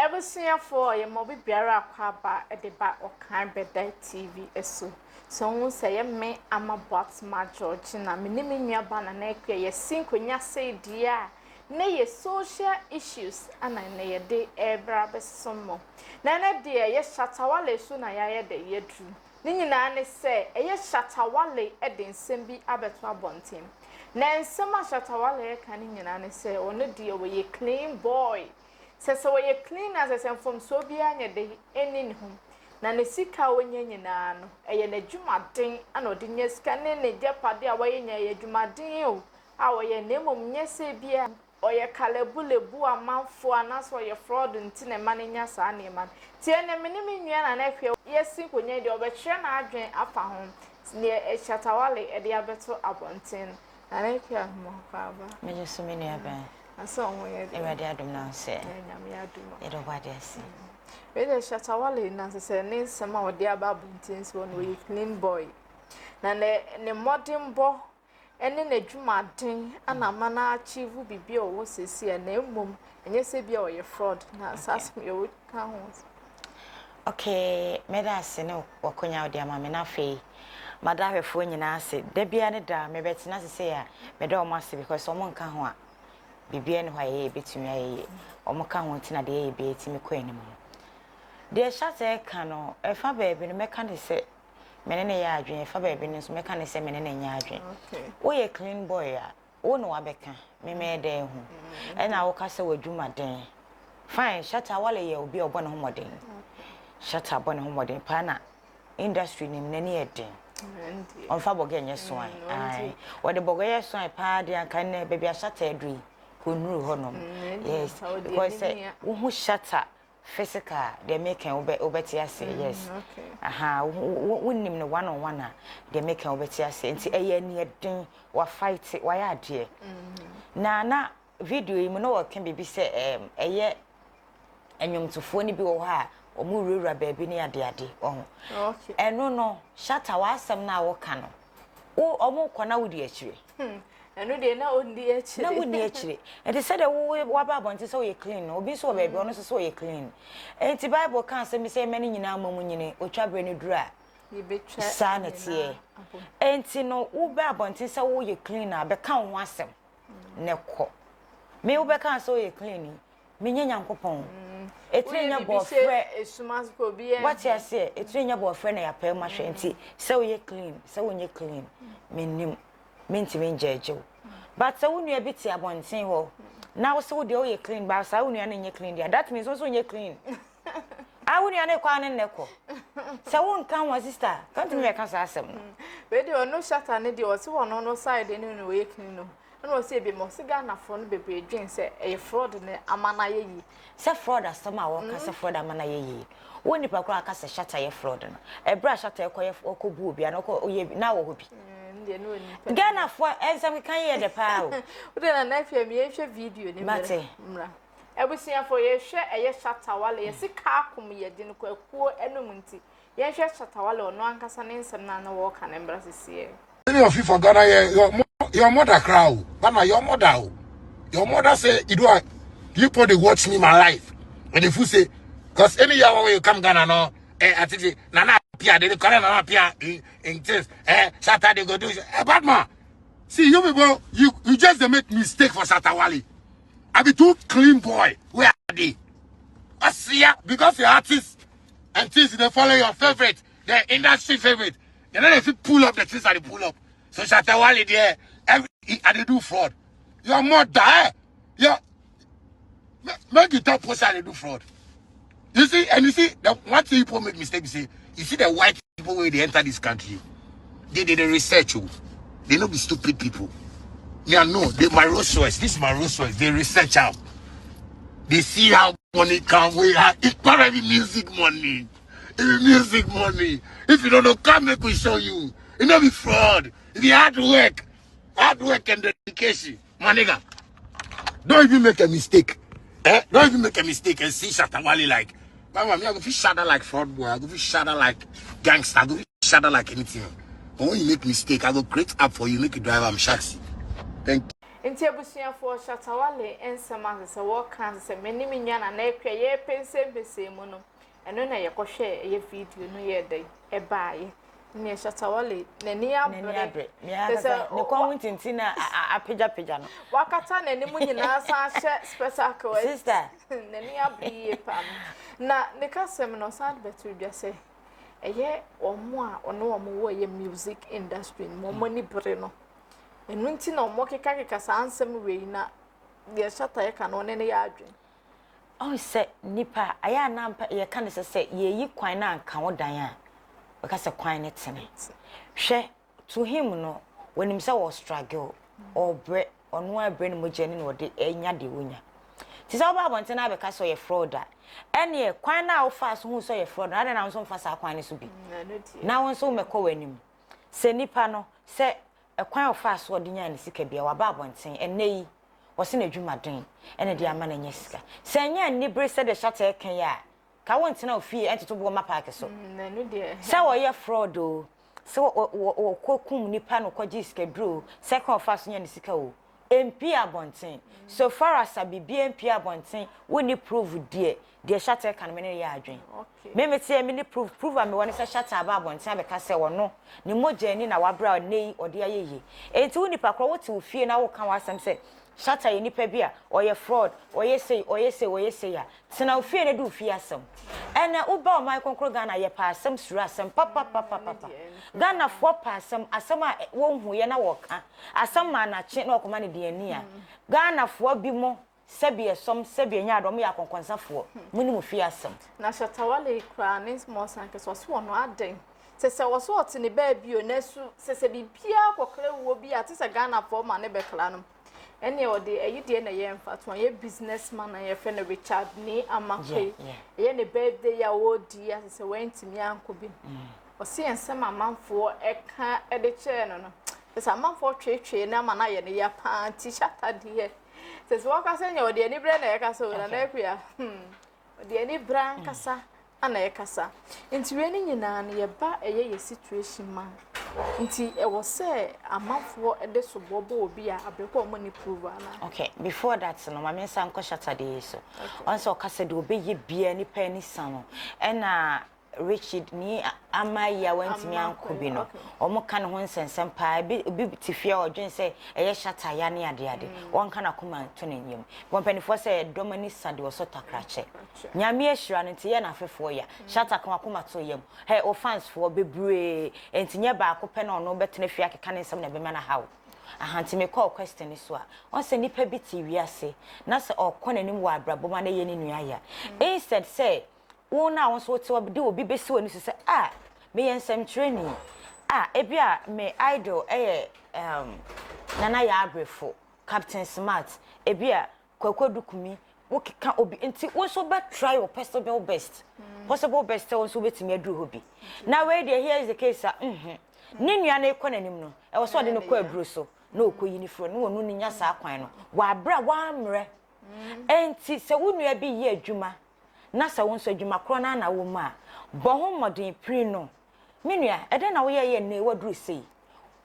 Abusuafoɔ, yɛma obi biara akwaaba de ba Ɔkan Bɛda TV so. Sɛ wohu sɛ ɛyɛ me Ama Boatema Georgina, me ne me nuabaa Nana Akua yɛasi nkonnwa sei deɛ a, na ɛyɛ social issues na ɛnɛ yɛde rebrɛ abɛsom mo. Na ɛnɛ deɛ ɛyɛ Shatta Wale so na yɛayɛ dɛ yɛaduru. Ne nyinaa ne sɛ ɛyɛ Shatta Wale de nsɛm bi abɛto abɔnten. Na nsɛm a Shatta Wale reka no nyinaa ne sɛ ɔno deɛ ɔyɛ clean boy. Sɛ sɛ ɔyɛ clean a sɛ sɛ mfomsoɔ biara nyɛ dɛ nni ne ho. Na ne sika a ɔnya nyinaa no ɛyɛ n'adwumaden na ɔde nya sika ne n'agyapadeɛ a wayɛ nyinaa ɛyɛ adwumaden o a ɔyɛ na mmom nyɛ sɛ ebia ɔyɛ kalɛbulebu amanfoɔ anaasɛ ɔyɛ fraud nti na ɛma no nya saa nneɛma no. Nti ɛnnɛ me ne me nua Nana Akua yɛasi nkonnwa yi deɛ ɔbɛkyerɛ n'adwene afa ho deɛ Shatta Wale de abɛto abɔnten no. Nana Akua Ahumakɔ aba. Megye so me nua bɛn. Na sɛ ɔho yɛ deɛ. Awurade adom na ɔsɛ. Nyame adom. Yɛde ɔbɔ adeɛ ase. Wei deɛ Shatta Wale na sɛ sɛ ne nsɛm a ɔde aba abɔnten so no ɔyɛ clean boy. Na ne ne mmɔdenbɔ ne n'adwumaden na ama no achieve biribi a ɔwɔ seesei a na mmom ɛnyɛ sɛ bi a ɔyɛ fraud na saa asɛm yɛ woka ho. Okay, mɛda ase ne wakonya wode ama me na afei mada ahwɛfoɔ nyinaa ase. Da biara ne da mebɛtena ase sei a meda wɔn ase because wɔn nka ho a biribiara ne hɔ a yɛyɛ yɛbɛtumi ayɛ yie. Wɔn ka ho nti na deɛ yɛyɛ biara ɛtumi kɔ anim no. Deɛ Shatta ɛka no ɛfa baabi no mɛka ne sɛ me ne no yɛ adwene, ɛfa baabi no nso mɛka ne sɛ me ne no nyɛ adwene. Woyɛ clean boy a, wo na wabɛka, me mɛyɛ dɛn ahu? Ɛna woka sɛ w'adwumaden. Fine, Shatta Wale yɛ obi a ɔbɔ ne ho mmɔden. Shatta bɔ ne ho mmɔden paa na industry nim n'ani yɛ den. Ɔmfa bɔgɛ nyɛ soan. Ae. Wɔde bɔgɛ yɛ soan paa deɛ anka nnɛ baabi a Shatta aduru yi, kɔnnuru hɔnom. Yes, because sɛ wohu Shatta physical deɛ meka wobɛ wobɛte aseɛ yes aha wonim no one on one a deɛ meka wobɛte aseɛ nti ɛyɛ aniɛden wa fight wayɛ adeɛ na na video yi mu na wɔka biribi sɛ ɛɛm ɛyɛ nnwomtofoɔ no bi wɔ hɔ a wɔn wurawura baabi ne adeade wɔho ɛno no Shatta w'asɛm no a woka no wo ɔmo kɔ na wodi akyire. Hmm, ɛno deɛ na ɔnni akyire. Na wonni akyire. Nti sɛdeɛ wo waba abɔnten sɛ woyɛ clean no, obi nso wɔ baabi ɔno nso sɛ ɔyɛ clean. Nti Bible ka asɛm bi sɛ mma ne nyinaa mmɔ mu nyini, otwa berɛ no duru a, saa na teɛ. Nti no wobɛ abɔnten sɛ woyɛ clean a, bɛka wo ho asɛm na kɔ. Me wobɛka sɛ woyɛ clean yi, Menyɛ Nyankopɔn. Etire nyɛ bɔɔfrɛ. Wate aseɛ? Etire nyɛ bɔɔfrɛ na yɛapae mu ahwɛ. Nti sɛ woyɛ clean, sɛ wonyɛ clean, mennim. Mentumi ngyɛɛgye wo. But sɛ wo nua bi te abɔnten hɔ na wo sɛ wo deɛ woyɛ clean but saa wo nua no nyɛ clean deɛ, that means wo nso wonyɛ clean. Ah, wo nua no kɔ a ne nnɛ kɔ. Sɛ wonka ho a sister, ka ntumi bɛka saa asɛm no. Wei deɛ ɔno Shatta no deɛ ɔse ɔno no side no na ɔyɛ clean no. Ɛna ɔse ebi mo ɔse Ghanafoɔ no bebree dwen sɛ ɛyɛ fraud na ama no ayɛ yie. Sɛ fraud asɛm a wɔka sɛ fraud ama no ayɛ yie. Wo nipa koraa aka sɛ Shatta yɛ fraud no. Ɛberɛ a Shatta ɛkɔ yɛ ɔkɔ bu obi anaa ɔkɔ ɔyɛ bi na wɔ hɔ bi. Ghanafoɔ nsɛm keka yi yɛ dɛ paa o. Wode Nana Afia mi yɛnhwɛ video no Mate. mmra. Abusuafoɔ yɛhwɛ ɛyɛ Shatta Wale yɛse kaa kom yɛ den kɔ akuo ɛnom nti yɛnhwɛ Shatta Wale ɔno ankasa ne nsɛm no a na wɔreka no mmra sisiɛ. Many of you for Ghana here, your, your mother cry, oh. Ghana, your mother, oh. Your mother say, you don't, you put the watch me my life. And if you say, because any year when you come Ghana now, eh, I think, say, Nana Pia, they call Nana Pia in, in things, eh, Saturday go do, eh, bad man. See, you people, you, you just they make mistake for Shatta Wale. I be too clean boy. Where are they? I see ya, because the artists and things, they follow your favorite, the industry favorite. They don't if pull up the things that they pull up. So Shatta Wale there, every and they do fraud. Your mother, eh? Your make you talk post they do fraud. You see, and you see, the one thing people make mistake, you see, you see the white people when they enter this country, they did the research. Oh. They not be stupid people. Yeah, no, they my Rolls Royce. This is my Rolls Royce. They research out. They see how money come. We have it's probably music money. It's music money. If you don't know, come make we show you. It not be fraud. It be hard work. Hard work and dedication. My nigga. Don't even make a mistake. Eh? Don't even make a mistake and see Shatta Wale like Mama, me, I go feel shatter like fraud boy. I go feel shatter like gangster. I go feel shatter like anything. But when you make mistake, I go create app for you, make you drive am shaxi. Thank you. Nti abusuafoɔ, Shatta Wale nsɛm a sɛ wɔka sɛ me ne me nua Nana Akua yɛrepɛnsɛmpɛsɛn mu no, ɛno na yɛkɔhwɛɛ ɛyɛ video no yɛɛ dɛn ɛbaeɛ. Nea Shatta Wale n'ani N'ani abere. abere. Me Kyerɛ ankasa sɛ ne kɔn ho ntintin na apagyapagya no. Wakata n'anim nyinaa san ahyɛ spectacle. Sister. N'ani abere yie paa. Na ne kasɛm no ɔsan de bɛto dwa sɛ ɛyɛ wɔn a ɔne wɔn wɔ ɛyɛ music industry no mu, wɔn ani bere no. Ɛno nti na wɔkekakeka saa nsɛm wei na deɛ Shatta yɛka no ɔne no yɛ adwene. Ɔhu sɛ nipa a, ɛyɛ a na ampa yɛka no sɛ sɛ yɛyi kwan na anka wo dan a, bɛka sɛ kwan no tene. Hwɛ, to him no, wɔnim sɛ wɔ struggle, ɔbrɛ, ɔno ara brɛ ne mogya ni na ɔde anya deɛ ɔnya. Nti sɛ woba abɔnten na abɛka sɛ ɔyɛ fraud a, ɛneɛ kwan no a wofaa so huu sɛ ɔyɛ fraud no, adɛn na wo nso mfa saa kwan no so bi? Na wo nso wommɛkɔ w'anim. Sɛ nipa no, sɛ ɛkwan a ɔfaa so a ɔde nyaa ne sika biara, waba abɔnten, ɛnnɛ yi, wɔse n'adwumaden na ɛde ama no anya sika. Sɛ ɛnyɛ anibere sɛdeɛ Shatta reka yi a, ka wontena wo fie ntoto boɔ mma paake so. Sɛ ɔyɛ fraud oo, sɛ ɔkɔkum nipa na ɔkɔgyee sikaduro oo, sɛ kwan a ɔfaa so nya ne sika oo, ɛmpue abɔnten. So far as a biribiara mpue abɔnten, wonni proof deɛ, deɛ Shatta reka no me ne no yɛ adwene. Me me teɛ me ne proof proof a mewɔ ne sɛ Shatta aba abɔnten abɛka sɛ ɔno ne mogya ani na wabrɛ a nnɛ yi ɔde ayɛ yie. Enti wo nipa korɔ wote wo fie na woka w'asɛm sɛ Shatta yɛ nipa bi a ɔyɛ fraud, ɔyɛ sei, ɔyɛ sei, ɔyɛ sei a, tena wo fie na di wo fie asɛm. Ɛnɛ woba ɔman kronkron Ghana yɛpɛ asɛm suro asɛm papapapapa. Ghanafoɔ pɛ asɛm, asɛm a wɔnhuiɛ na wɔka, asɛm ma anakye na wɔkɔma no deɛ ani a. Ghanafoɔ bi mo Sɛbi ɛsɔm, sɛbi ɛnyɛ ade, ɔmo yɛ akɔnkɔnsafoɔ, mo ne mo fie asɛm. Na Shatta Wale koraa ne Small ankasa ɔse ɔno adɛn sɛ sɛ ɔse ɔte ne baabi o nanso sɛ sɛ biribiara kɔkra wuo bi a te sɛ Ghanafoɔ ma ne bɛkra no ɛneɛ ɔde ayi deɛ na ɛyɛ mfatoho ɛyɛ business man a yɛfrɛ no Richard Nii Amakwe ɛyɛ ne birthday a ɔredi a sɛ sɛ wantumi ankɔ bi ɔse nsɛm amanfoɔ ɛka ɛde kyerɛ no no sɛ sɛ amanfoɔ tweetwee no ama no ayɛ ne ya paa nti Shatta deɛ Sɛ sɛ wɔkasa nyɛ ɔde aniberɛ na ɛkasa o Nana Akua hmm ɔde aniberɛ ankasa ana ɛkasa nti wei ne nyinaa no yɛba ɛyɛ yɛ situation ma nti ɛwɔ sɛ amanfoɔ de soboɔ bɔ obi a abrɛkɔ ɔmo ne prove ana. Okay, before that no, ma me nsa nkɔ Shatta deɛ yi so. Ɔn sɛ ɔkasa deɛ ɔbɛyɛ biara nipa ani sa no. Ɛna Richard ni ama yi a wantumi ankɔ bi no, wɔka ne ho nsɛnsɛm paa. Ebi obi te fie a ɔdwen sɛ ɛyɛ Shatta ya ne ade ade. Wɔnka n'akoma nto ne yam. Bɔ mpanimfoɔ sɛ dɔm ani sa deɛ ɔsɔ takrakyɛ. Nyame ahyira no nti yɛ n'afefoɔ ya. Shatta ka w'akoma to yam. Hɛ wo fans foɔ bebree nti nyɛ baako pɛ na ɔno bɛtena fie akeka ne nsɛm na ɛbɛma no ahaw. Aha nti mekɔ wo question no so a, wɔn sɛ nipa bi te wiase na sɛ ɔkɔ n'anim wɔ abrabɔ mu a na ɛyɛ ne nua ya. Instead sɛ Wo no a wo nso wote hɔ de obi bɛsi w'ani so sɛ, ah, meyɛ nsɛmtwerɛni. Ah, ebi a me idol yɛ um, Nana Yaa Abrefo, Captain Smart, ebi a Kwaku Adukumi, wokeka obi nti wo nso bɛ try your possible best. Possible best sɛ wo nso wobɛtumi aduru hɔ bi. Na wei deɛ here is the case a, mhm. Ne nua no rekɔ n'anim no, ɛwɔ sɛ ɔde no kɔ aduro so na ɔkɔyi no firi hɔ na ɔno no nya saa kwan no. Wɔ aberɛ a wammrɛ. Enti sɛ wo nua bi yɛ adwuma na sɛ wo nso adwuma korɔ no ara na wowɔ mu a, bɔ ho mmɔden piri no. Me nua, ɛdɛn na woyɛeɛ nnɛ yi woaduru sei?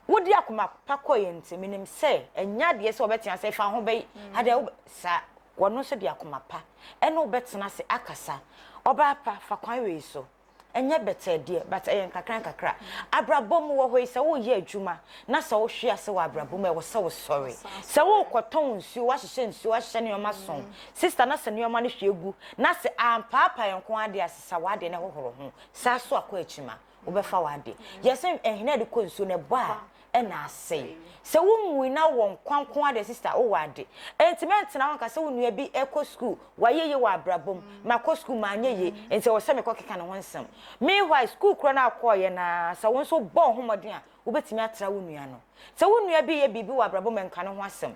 Wode akoma pa kɔeɛ nti, menim sɛ ɛnyɛ adeɛ sɛ wɔbɛtena ase fa ho bɛyi adeɛ wobɛ saa. Wɔno nso de akoma pa ɛne wo bɛtena ase akasa. Ɔbaa pa, fa kwan wei so. Ɛnyɛ bɛtɛɛ deɛ, but ɛyɛ nkakra nkakra. Abrabɔ mu wɔ hɔ yi, sɛ woreyɛ adwuma na sɛ wohwe ase wɔ abrabɔ mu a, ɛwɔ sɛ wosɔre. Sɛ worekɔtɔn nsuo, woahyehyɛ nsuo, woahyehyɛ nneɛma sɔn, sister na sɛ nneɛma no hwie gu na sɛ ampaapae nko ara deɛ a, sesa w'adeɛ na hohoro ho. Saa so akɔ akyima, wobɛfa w'adeɛ. Yɛse nhene a yɛde kɔ nsuo no, ɛbɔ a, ɛna asɛe. Sɛ wonwui na wowɔ nkwa nko ara deɛ sister wowɔ ade. Enti mɛntena hɔ nka sɛ wo nua bi kɔ sukuu, wayɛ yie wɔ abrabɔ mu, makɔ sukuu manyɛ yie, enti ɛwɔ sɛ mekɔ keka ne ho nsɛm. Meanwhile sukuu korɔ no a wokɔeɛ no ara, sɛ wo nso wobɔ wo ho mmɔden a, wobɛtumi atra wo nua no. Sɛ wo nua bi reyɛ biribi wɔ abrabɔ mu a, nka ne ho asɛm.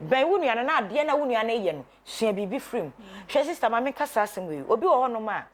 Bɛn wo nua no na adeɛ no a wo nua no reyɛ no, sua biribi firi mu. Hwɛ sister ma menka saa asɛm wei, obi wɔ hɔnom a,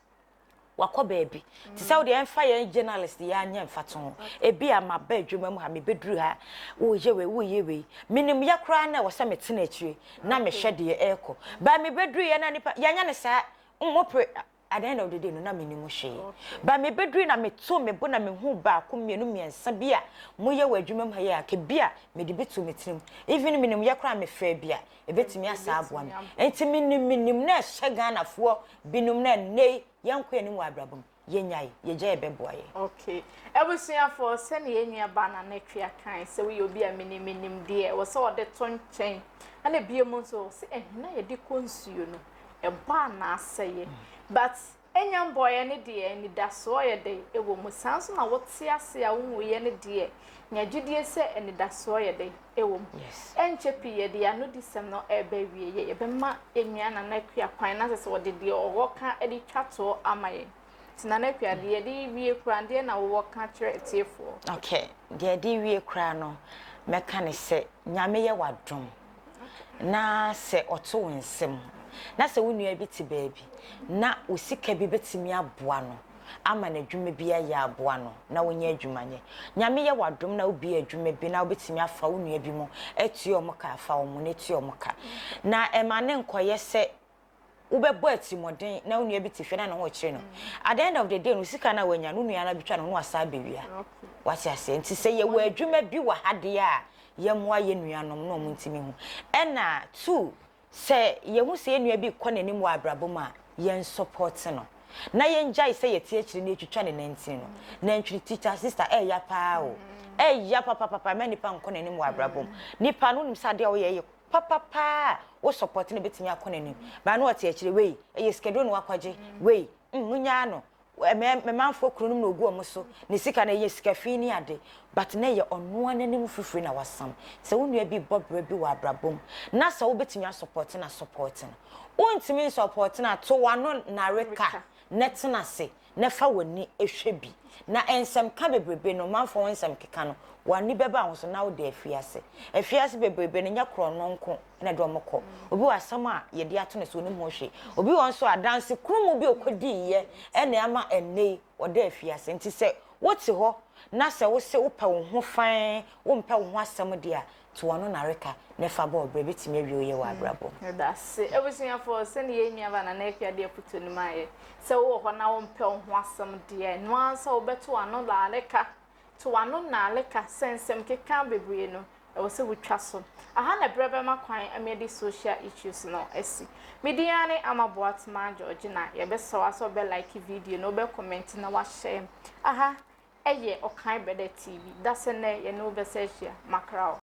wakɔ baabi te sɛ wodeɛ ɛmfa yɛn journalist yɛ anyɛ mfatoho ebi a maba adwuma mu ha mebɛduru ha woyɛ wei woyɛ wei menim yɛ koraa na ɛwɔ sɛ metena akyire na mehwɛ deɛ ɛrekɔ baa mebɛduru yɛ na nipa yɛnyɛ ne saa mmopere. At the end of the day no na mennim hwee. But mebɛdurui na metoo me bo na mehuu baako, mmienu, mmiɛnsa bi a moyɛ wɔ adwuma mu ha yi a, anka bi a mede bi too me tirim. Even menim yɛ koraa a mefrɛ bi a, ɛbɛtumi asan aboa me. Nti menim menim na ɛhyɛ Ghanafoɔ binom na ɛnnɛ yi yɛnkɔ yɛn anim wɔ abrabɔ mu. Yɛnyae, yɛgyae ɛbɛboa yɛn. Okay. Abusuafoɔ, sɛdeɛ yɛn nua baa Nana Akua kae sɛ woyɛ obi a menim menim deɛ, ɛwɔ sɛ wɔde to nkyɛn. Ɛna bio mu nso, ɔse ahina a yɛde kɔ nsuo no, ɛbɔ anaa asɛeɛ. But ɛnya mbɔeɛ no deɛ, anidasoɔ yɛ dɛn? Ɛwɔ mu. Saa nso na wote ase a wonwuiɛ no deɛ, nya gyidie sɛ anidasoɔ yɛ dɛn? Ɛwɔ mu. Ɛnkyɛ pii yɛde yɛn anodisɛm no reba awieeɛ. Yɛbɛma yɛn nua Nana Akua kwan na sɛ sɛ ɔde deɛ ɔwɔ ka de twa toɔ ama yɛn. Nti Nana Akua, deɛ yɛde rewie koraa no, deɛn na wowɔ ka kyerɛ atiefoɔ? Okay, deɛ yɛde rewie koraa no, mɛka ne sɛ, Nyame yɛ w'adom na sɛ ɔto wo nsam na sɛ wo nua bi te baabi na wo sika bi bɛtumi aboa no ama n'adwuma bi ayɛ aboa no na wonya adwuma nyɛ. Nyame yɛ w'adom na wobie adwuma bi na wobɛtumi afa wo nua bi mu atua wɔn ka afa wɔn na atua wɔn ka. Na ɛma ne nkɔyɛ sɛ wobɛbɔ atirimuɔden na wo nua bi te fie na ne ho rekyere no. At the end of the day no, sika no a wanya no, wo nua no abɛtwa ne ho na wasan abɛwia. Wate aseɛ? Nti sɛ yɛwɔ adwuma bi wɔ ha deɛ a, yɛmmoa yɛn nuanom na wɔn ntumi hu. Ɛna two, sɛ yɛhu sɛ yɛn nua bi rekɔ n'anim wɔ abrabɔ mu a, yɛn support no. Na yɛngyae sɛ yɛte akyire na yɛtwitwa ne nantin no. Nantwiri tita sister ɛɛya paa o. Ɛɛya papapapa, mma nipa nkɔ n'anim wɔ abrabɔ mu. Nipa no wonim sɛ adeɛ a woyɛ yɛ papa paa a wo support no bɛtumi akɔ n'anim baa na ɔte akyire wei ɛyɛ sikaduro na wakwagye wei mm munyaa no ɛmɛ mɛmanfoɔ kuro nom na ogu wɔn so ne sika no ɛyɛ sika fi ne ade but na ɛyɛ ɔnoa n'anim fifiri na wasam sɛ wo nua bi bɔ brɛ bi wɔ abrabɔ mu na sɛ wobɛtumi asupɔte na support no wontumi nsupɔte no ato wano nareka na tena ase na fa w'ani hwɛ bi. Na nsɛmka bebrebe no, manfoɔ ho nsɛm keka no, w'ani bɛba ho so na wode afiase. Afiase bebrebe no, nyɛ korɔno nko na ɛde wɔn kɔ. Obi wɔ asɛm a yɛde ato no so, onim ho hwee. Obi wɔ nso a, adanse koro mu bi a ɔkɔdiiɛ na ama ɛnnɛ yi ɔda afiase. Nti sɛ wote hɔ na sɛ wose wopɛ wo ho fann, wompɛ wo ho asɛm deɛ a, To w'ano nnareka na fa bɔ ɔbrɛ bɛtumi awie wo yɛ wɔ abrabɔ mu. Medase. Abusuafoɔ, sɛdeɛ yɛn nuabaa Nana Akua de afutuo no maeɛ, sɛ wowɔ hɔ na wompɛ wo ho asɛm deɛ, ɛno ara sɛ wobɛto w'ano nnareka, to w'ano nnareka sɛ nsɛm keka bebree no, ɛwɔ sɛ wotwa so. Aha na berɛ bɛma kwan ama yɛde social issues no asi. Me din ara ne Ama Boatema Georgina. Yɛbɛsrɛ wo ara sɛ wobɛ like video no, wobɛ comment na wahyɛ. Aha yɛ Ɔkan Bɛdɛ TV. Dasɛ nnɛ yɛne wo bɛsa ahyia. Makra wo.